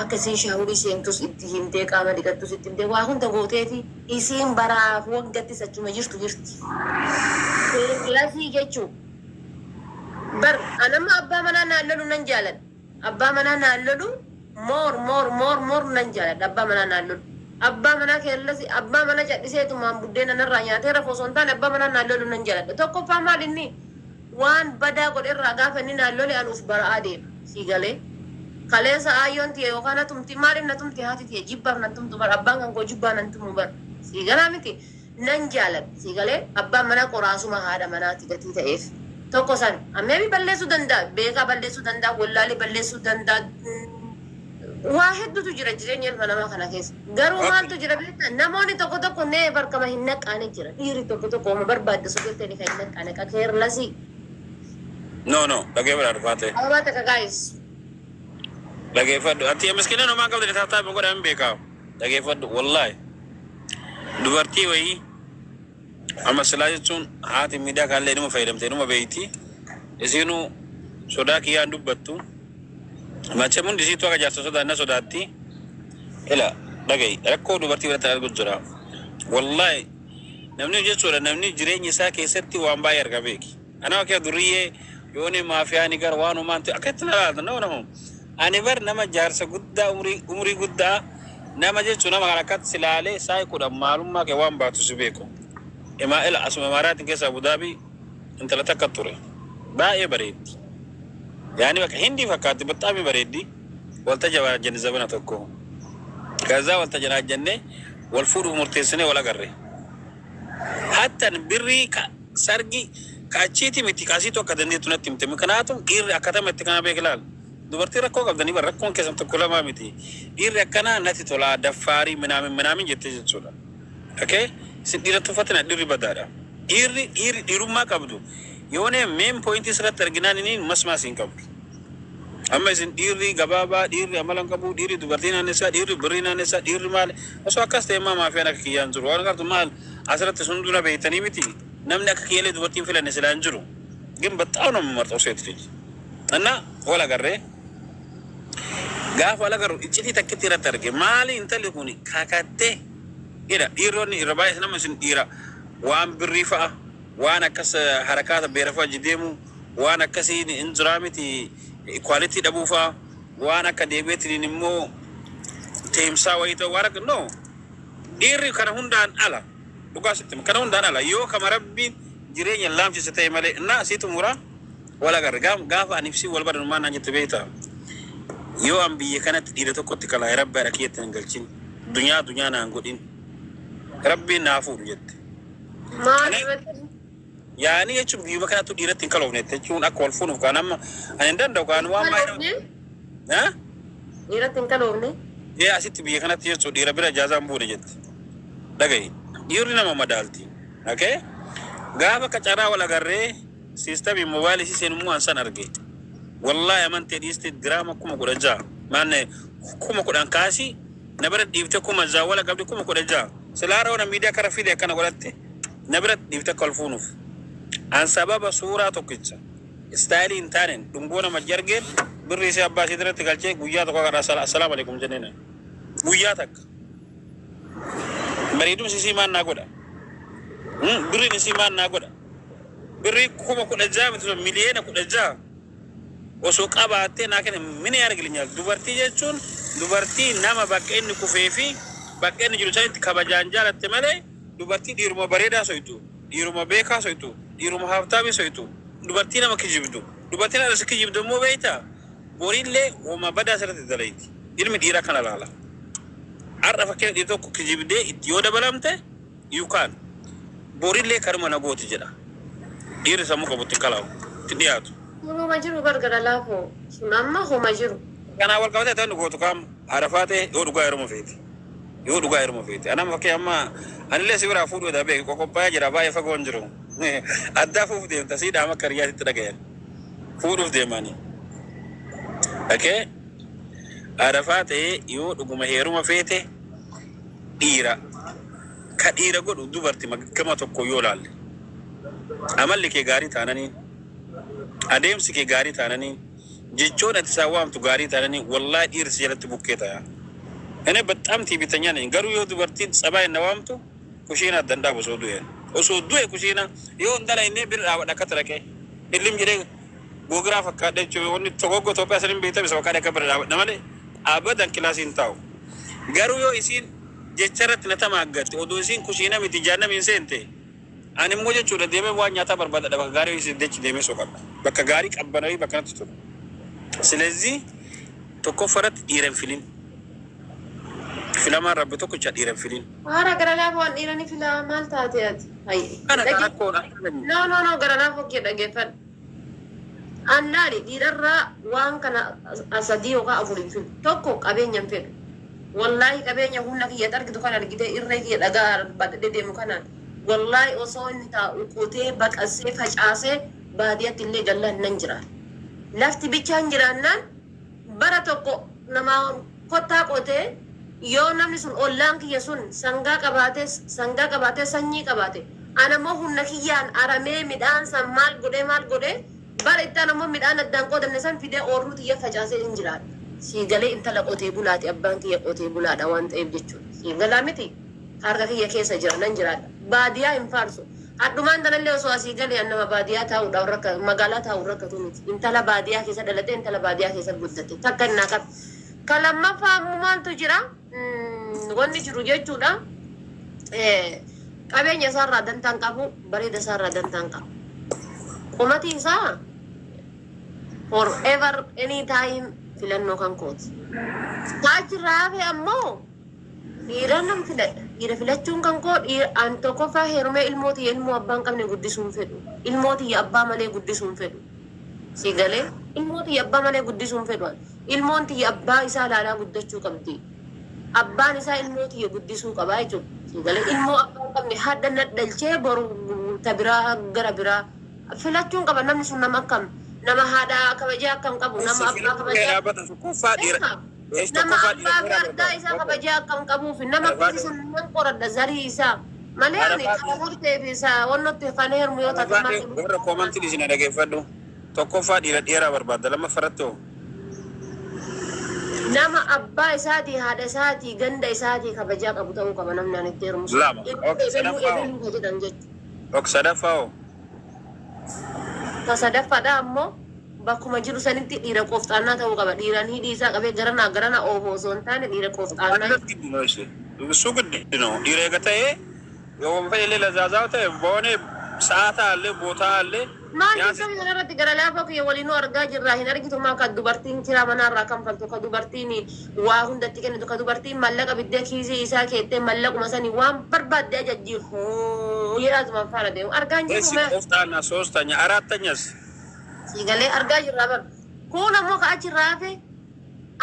Akka isiin shaaworii seentus itti himtee, qaama dhiqattus itti himtee, waa hunda gooteefi isiin baraaf waggattis achuma jirtu jirti. Kilasii jechuu bar anamma abbaa manaa naan lolu nan jaaladha. Abbaa manaa naan lolu more, more, more, more nan jaaladha abbaa manaa naan lolu. Abbaa manaa keellasi abbaa mana cadhiseetumaan buddeena narraa nyaatee rafu osoo hin taane, abbaa manaa naan lolu nan jaaladha. Tokkoffaa maal, inni waan badaa godherraa gaafa inni naan lole an uf bara'aa deema. Sii galee? Kaleessa aayyoon tiya yookaan na tumti. Maaliif na tumti haati tiya? Jibbaaf nan tumtu bar. Abbaan kan koo jibbaa nan tumu bar. Sii galaa miti? Nan jaaladha. Sii galee? Abbaan manaa qoraasuma haadha manaati gatii ta'eef. Tokko san. Maybe balleessuu danda'a. Beekaa balleessuu danda'a. Wallaalee balleessuu danda'a. Waa hedduutu jira jireenya ilma namaa kana keessa. Garuu maaltu jira beektaa? Namoonni tokko tokko never kama hin naqqaane jira. Dhiirri tokko tokko oma barbaadde osoo jettee kan hin naqqaane ka careless. No, no, dhageeffadhu Arfaate. Ababaa takka, guys. Dhageeffadhu. Ati miskiina namaa qabdi taataa godhan beekaa. Dhageeffadhu wallaahi. Dubartii wayii amma silaa jechuun haati miidiyaa kanallee numa fayyadamte, numa beeyti. Isiinuu sodaa kiyyaan dubbattu. Mache hundi isiitu akka jaarsa sodaanna sodaatti. Ila dhagayi, rakkoo dubartii biratti argu jira. Wallaahi namni jechuudha, namni jireenya isaa keessatti waan baay'ee arga beeki. Ana akka duriyyee yooni maafiyaa ni gara waan uumaan akka itti na laata nama nama. Ani bar nama jaarsa guddaa, umurii guddaa nama jechuun, nama kan akkatti silaalee saayii 10 maalummaa kee waan baatu si beeku. Imaa ila asuma Imaaraatiin keessa Abu Dhaabii intala takka ture. Baay'ee bareeddi. Yaani bakka Hindii fakkaatti, በጣም bareeddi. Walta jabaajjanne zabana tokko. ከዛ walta janaajjannee wal fuudhuuf murteessinee wal agarre. Hattan birrii ka sargi ka achiiti miti, ka asiitu akka dandeettu natti himte. ምክንያቱም dhiirri akkatama itti kana beek laal. Dubartii rakkoo qabdanii bar, rakkoon keessan tokko lamaa miti. Dhiirri akkanaa natti tolaa, daffaarii minaamin minaamin jettee jechuudha. Okay? Isin dhiira tuffatina, dhiirri badaadha. Dhiirri dhiirummaa qabdu. Yoonee main point sirratti arginaan inni masmaas hin qabdu. Amma isin dhiirri gabaabaa, dhiirri amala hin qabu, dhiirri dubartii naannessaa, dhiirri birrii naannessaa, dhiirri maal, osoo akkas ta'e immoo maafiyaan akka kiyyaan jiru. Waan gartu maal asirratti sun dura beektanii miti. Namni akka kiyyaalee dubartiin filanne silaa hin jiru. ግን በጣም ነው የምመርጠው ሴት ልጅ እና wal agarree, gaafa wal agarru iccitii takkitti irratti arge. Maali intalli kun kakattee jedha. Dhiironni irra baay'ee nama isin dhiira waan birrii fa'a, waan akkas harakaata beera fa'a deemu, waan akkasii hin jiraa miti, quality dhabuu fa'a, waan akka deebi'eetiin immoo teemsaa wayii ta'u, waan akka no. Dhiirri kana hundaan ala, dhugaa sitti hima, kana hundaan ala yoo kama Rabbiin jireenya laamsise ta'e malee. Na si xumura, wal agarre gaafa ani ibsi wal baran maal naan jette beektaa? Yoo an biyya kanatti dhiira tokkotti kalaa'e, Rabbi haadha kiyyatti nan galchin, dunyaa dunyaa naan godhin, Rabbiin naa fuudhu jette. Maal irratti? Yaani jechuun biyyuma kanattu dhiiratti hin kaloofne jechuun akka wal fuudhuuf kaan amma ani hin danda'u kaan waan baay'ee. Kaloofne? Ha? Dhiiratti hin kaloofne? Ee, asitti biyya kanatti jechuun dhiira bira ijaazaan buune jette. Dhaga'i. Dhiirri nama madaalti. Okay? Gaafa qacaraa wal agarree system moobaayilii isii seenummoo an san arge. Wallaahi amantee dhiiste, diraama 16,000. Maanne 10,000 kaasii na bira dhiifte, 6,000 wala qabdi, 16,000. Silaa roona miidiyaa kara fide akkana godhatte na bira dhiifte akka wal fuunuuf. An sababa suuraa tokkicha style hin taaneen dhungoo nama argeen birri isii abbaa isii irratti galchee guyyaa tokko kadhaa assalaamu alaikum jenneen guyyaa takka. Bareedumsi isii maal naa godha? Birriin isii maal naa godha? Birrii 16,000 miti sun, 16 miliyoona osoo qabaattee naa kenne mini argilinya. Dubartii jechuun dubartii nama bakka inni kufee fi bakka inni jiru sanitti kabajaan jaalatte malee, dubartii dhiiruma bareedaa soytu, dhiiruma beekaa soytu, dhiiruma haftaabii soytu, dubartii nama kijibdu, dubartiin haadha kijibdu immoo beektaa borillee wama badaa sirratti dalayti. Ilmi dhiiraa kana laala. Har'a fakkeenya dhiirri tokko kijibdee itti yoo dabalamte yookaan borillee kanuma na gooti jedha. Dhiirri sammuu qabu itti hin kalaawu, itti dhiyaatu. Sun homa jiru gargara laafoo. Sun amma homa jiru. Kanaa wal qabatee ta'an gootu qaama haadha ta'e yoo dhugaa yeroo feeti. Yoo dhugaa yeroo feeti. Anama fakkii amma anillee si biraa fuudhuu dha beeku qophaa'ee jira, baay'ee fagoo hin jiru. Addaa fuuf deemta sii dhaama akka hiriyaatitti dhagayan. Fuudhuuf deemanii. Dhaqee haadha ta'ee yoo dhuguma heeruma feete, dhiira ka dhiira godhu dubarti gama tokko yoo laalle, amalli kee gaarii taananii, adeemsi kee gaarii taananii, Jechoon ati isaan waamtu gaarii taananii, wallaahi dhiirri si jalatti bukkee ta'a. እኔ በጣም ትዕቢተኛ ነኝ. Garuu yoo dubartiin tsabaay na waamtu, kushiina addan dhaabu osoo du'e. Osoo du'e kushiina yoo hin dalayne bira dhaabadha, akka taraqee. Illim jedhee gogiraa fakkaadha jechuudha. Wanni tokko Itoophiyaa saniin beekame isa fakkaadha, akka bira dhaabadha malee abadan kilaasii hin taa'u. Garuu yoo isiin jecha irratti na tamaaggatte, oduu isiin kushiina miti jaannami hin seente. Ani immoo jechuudha deemee waan nyaataa barbaadadha, bakka gaarii isiin dechi deemee soqadha. Bakka gaarii qabbanawii bakka natti tolu. ስለዚህ tokkoffaa irratti dhiira hin filin. Filamaan Rabbi tokkicha, dhiira hin filin. Haara gara laafoo an dhiira ni filaa, maal taate ati? Hayyi. Kana kan rakkoodha. No, no, no, gara laafoo kee dhaggeeffadhu. Annaani dhiirarraa waan kana sadii yookaan afur hin filu. Tokko, qabeenya hin fedhu. Wallaahi qabeenya humna kiyyatti argitu kan argite, irree kiyya dhagaa badhee deemu kanaan. Wallaahi osoo inni taa'u qotee baqasee facaasee baadiyyaatti illee gallaan nan jira. Lafti bichaan jiraannaan bara tokko nama kottaa qotee, yoo namni sun ollaan kiyya sun sangaa qabaatee sanyii qabaate, ana immoo humna kiyyaan aramee midhaan san maal godhee maal godhee, bara itti aan ammoo midhaan addaan qoodamne san fidee oorruu xiyya facaasee hin jiraadha. Siigalee intala qotee bulaati, abbaan kiyya qotee bulaadha waan ta'eef jechuudha. Siigalaa miti, harka kiyya keessa jira, nan jiraadha. Baadiyyaa hin faarsu. Hadhumaan tanallee osoo asii galee an nama baadiyyaa taa'uudhaaf rakka, magaalaa taa'uuf rakkatu miti. Intala baadiyyaa keessa dhalatee, intala baadiyyaa keessa guddatte takka innaa qaba. Ka lammaffaa ammoo maaltu jira? Wanni jiru jechuudha. Qabeenya isaarraa dantaan qabu, bareeda isaarraa dantaan qabu. Qumati isaa forever anytime filannoo kan kooti. Taachirraa hafe ammoo dhiira nan filadha. Dhiira filachuun kan koo dhiira an tokkoffaa heerumee ilmoo tiyya ilmoo abbaa hin qabne guddisuu hin fedhu. Ilmoo tiyya abbaa malee guddisuu hin fedhu. Si galee, ilmoo tiyya abbaa malee guddisuu hin fedhu. Ilmoon tiyya abbaa isaa ilaalaa guddachuu qabdi. Abbaan isaa ilmoo tiyya guddisuu qabaa jechuudha. Si galee, ilmoo abbaa hin qabne hadha nadhalchee boru ta biraa gara biraa filachuun qaba. Namni sun nama akkam, nama haadha kabajaa akkam qabu, nama abbaa kabajaa Dhaabbata tokkoffaa dhiira. Nama abbaa fi ardaa isaa kabajaa akkam qabuu fi nama akkasii sun nan qoradha zarii isaa malee ani kana hortee fi isaa wannotti kan heerumu yoo taate maal? Warra koomantii isin dhageeffadhu. Tokkoffaa dhiira dheeraa barbaadda, lammaffaa irratti hoo? Nama abbaa isaatii, haadha isaatii, ganda isaatii kabajaa qabu ta'uu qaba namni ani itti heerumu sun. Lama. Okay, Ebeluu sadaffaa hoo? ebeluu ka jedhan jechuudha. Ok, sadaffaa hoo? Ta sadaffaadha ammoo bakkuma jiru sanitti dhiira qoofxaannaa ta'uu qaba. Dhiiraan hidhii isaa qabee garanaa garana oofu osoo hin taane, dhiira qoofxaannaa. አንድ ግድ ነው። እሺ እሱ ግድ ነው። dhiira eega ta'e yoo fedhe lazaazaa ta'e በሆነ ሰዓት አለ፣ ቦታ አለ። Maal ቢያንስ jechuun kana irratti gara laafoo kiyya waliinuu argaa jirra. Hin argitu maa, kan dubartiin kiraa manaarraa kanfaltu, ka dubartiin waa hundatti kennitu, ka dubartiin mallaqa biddee kiisii isaa keettee mallaquma sanii waan barbaadde ajajjiiru jedhaatuma faana deemu. Argaa hin እሺ jirru mee? ቆፍጣና ሶስተኛ፣ አራተኛስ? Siigalee argaa jirra bar. Kun ammoo ka achirraa hafe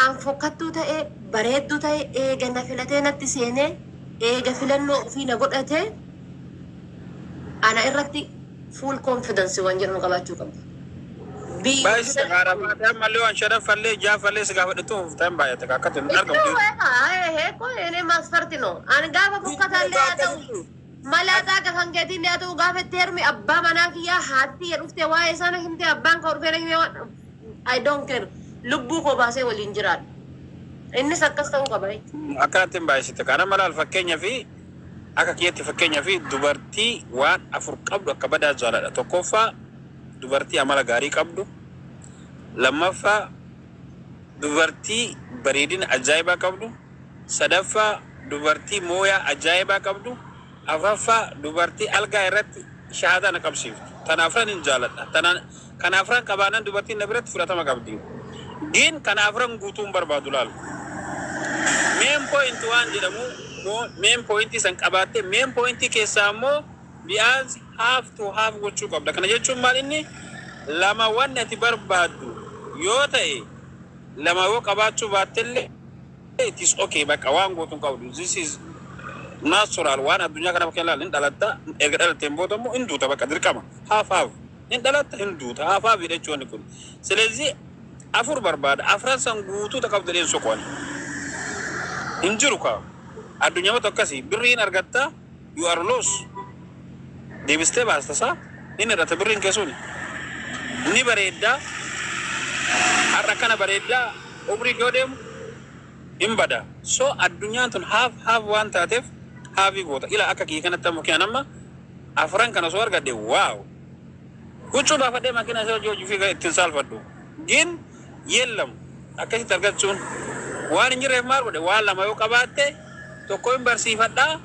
an fokkattuu ta'e, bareedduu ta'e, eega na filatee natti seenee, eega filannoo ofii na godhatee, ana irratti full confidence waan jedhamu qabaachuu qabda. Biyya Baay'ee gaarafaate ammallee waan shanaffallee ja'affallee si gaafadhetu tan baay'ate akkatti hin argamu. መስፈርት ነው። Ani gaafa fokkataallee haa ta'u, malaaxaa gafan keetiin haa ta'u, gaafa itti heerumi abbaa manaa kiyyaa haatti dhuftee waa'ee sana himtee, abbaan koo dhufee na himee waan, I don't care, lubbuu koo baasee waliin jiraadha. Innis akkas ta'uu qaba jechuudha. Akkanatti hin baay'isite. Kana malaal fakkeenya fi akka kiyyatti fakkeenya fi dubartii waan afur qabdu akka badaa jaaladha. Tokkoffaa, dubartii amala gaarii qabdu. Lammaffaa, dubartii bareedina ajaa'ibaa qabdu. Sadaffaa, dubartii mooyaa ajaa'ibaa qabdu. Afuraffaa, dubartii algaa irratti shahaadaa na qabsiiftu. Tana afran hin jaaladha. Tana kana afran qabaannan dubartiin na biratti fudhatama qabdi. Gin kana afran guutuu hin barbaadu laalu. Main point waan jedhamu, main point san qabaatte, main point keessaa immoo ቢያንስ half to half gochuu qabda. Kana jechuun maal, inni lama wanni ati barbaaddu yoo ta'e, lama yoo qabaachuu baattellee it is okay, bakka waan gootu hin qabdu. This is natural, waan addunyaa kana bakka ilaal, hin dhalatta, erga dhalatteen booda immoo hin duuta, bakka dirqama half half, hin dhalatta, hin duuta, half half jechuun wanni kun. ስለዚህ afur barbaada, afran san guutuu qabdu jedheen soqoani. Hin jiru kaa addunyaa matu akkasii, birriin argatta, you are loss, deebistee baasta, isaa inni irratti birriin keessuuni ni bareeddaa. Har'a akkana bareeddaa, umrii kee yoo deemu hin bada. So addunyaan tun haaf haaf waan taateef haafii goota. Ila akka kiyya kanatti amma kiyaan amma afran kana osoo argadhe, wow, huccuu baafadhee makiina isa hojii hojii fi ittiin saalfadhu. Gin yeellam akkasitti argachuun waan hin jirreef maal godhe? Waan lama yoo qabaatte, tokko hin barsiifadhaa,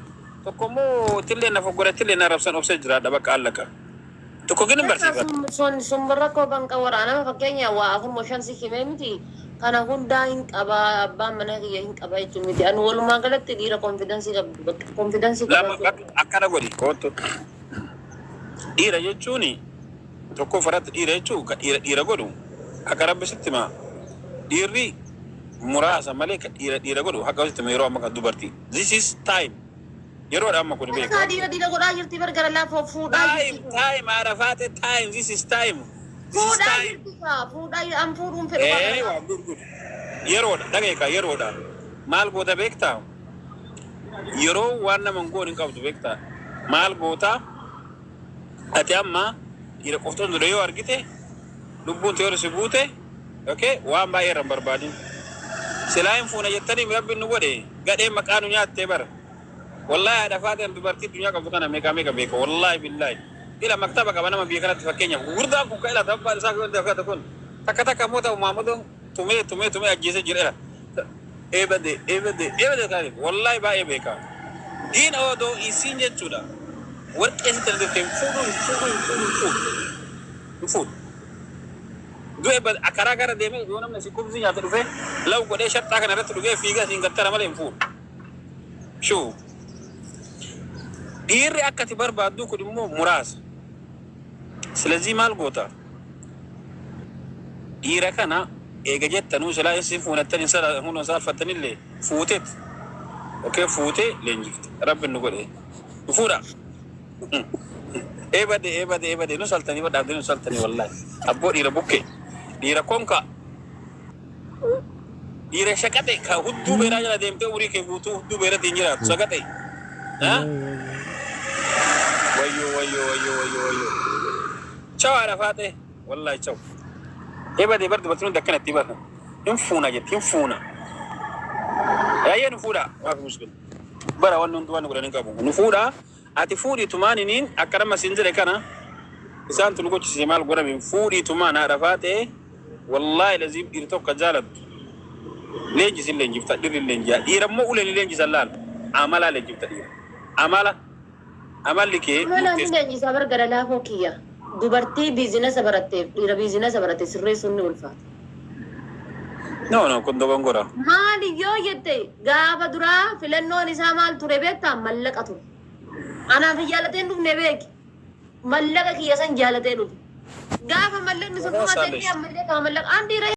tokko immoo ittillee na foggora, ittillee na arrabsan, obsee jiraadha. Bakka allaqa tokko gin hin barsiifadha. Sun rakkoo kan qabu nama fakkeenya waa afur moo shan si himee miti. Kana hundaa hin qabaa, abbaan mana kiyya hin qaba jechuun miti. Ani walumaa galatti dhiira confidence qabdu, bakka confidence Lama qabaachuu. Bakka akkana godhi, kootu. Dhiira jechuun tokko faratti, dhiira jechuun ka dhiira dhiira godhu akka Rabbi sitti hima. Dhiirri muraasa malee ka dhiira dhiira godhu akka sitti hima. Yeroo amma kan dubartii, this is time, yeroodha amma kun Akka beeku. Dhiira dhiira godhaa jirti bar, gara laafoo fuudhaa Time jirti. Time, Arafaate, time. This is time, this is Fuudhaa time. jirti kaa fuudhaa, an fuudhuun fedhu kaa gara Waa laafoo. Good, good. Yeroodha, dhageeka, yeroodha. Maal goota beektaa? Yeroo waan nama hin goone hin qabdu beektaa? Maal goota ati amma? Dhiira qoftoon dura yoo argite, lubbuun teeru si buute, okay, waan baay'ee irra hin barbaadin. Silaa hin fuuna jettanii Rabbiin nu godhe gadhee maqaa nu nyaattee bara. Wallaahi, haadha faateen dubartii addunyaa qabdu kana meeqaa meeqa beeka, wallaahi billaahi. Ila maktaba qaba nama biyya kanatti, fakkeenyaaf gurguddaan kun ka ila tabbaan isaa kun kun takka takka immoo ta'u Muhammadoon tumee tumee tumee ajjeesee jira. Ila eebade eebade eebade taate, wallaahi baay'ee beeka. Giin odoo isiin jechuudha warqee sitti dhufte hin fuudhu, hin fuudhu, hin fuudhu, hin fuudhu, hin fuudhu. Du'e karaa gara deemee yoo namni si kubzii nyaate dhufe law godhee sharxaa kana irratti dhugee fiigaa siin gattara malee hin fuudhu. Shuu dhiirri akka ati barbaaddu kun immoo muraasa. Silazii maal goota? Dhiira kana eega jettanuu silaa isin fuunattan hin hunda saalfattanillee fuutet. Okay, fuutee leenjifte. Rabbi nu godhe. Nu fuudha. Eebade eebade eebade, nu saltanii badhaabdee nu saltanii, wallaahi. Abboo, dhiira bukke. Dhiira konka. Dhiira shaqaxe ka hudduu beeraa jala deemtee umurii kee guutuu hudduu beeratti hin jiraatu. Saqaxe. Wayyoo, wayyoo, wayyoo, wayyoo, wayyoo. Chaw, haadha faatee. Wallaahi chaw. Eebade bar, dubartiin hundi akkanatti bar. Hin fuuna jetti, hin fuuna. Yaayyee, nu fuudha. Maafi muskila. Bara wanni hundi waan godhan hin qabu. Nu fuudha. Ati fuudhii tumaan iniin akka nama siin jedhe kana isaantu nu gochisiise, maal godhame? Fuudhii tumaan, haadha faatee. Wallaahi laziim, dhiirri tokko jaalattu leenjisin leenjifta, dhirri leenji'a. Dhiira immoo uleen leenjisan laal, amalaa leenjifta dhiira. Amala, amalli kee Amalaan ni murteessa. leenjisaa bar, gara laafoo kiyya. Dubartii business baratteef dhiira business barate sirreessuun ni ulfaata. No, no, kun dogongora. Maali yoo jette, gaafa duraa filannoon isaa maal ture beektaa? Mallaqa ture. Anaaf hin jaalateen dhufne beeki. Mallaqa kiyya san jaalatee dhufe. Gaafa mallaqni sun dhumate inni ammallee kama mallaqa. An dhiira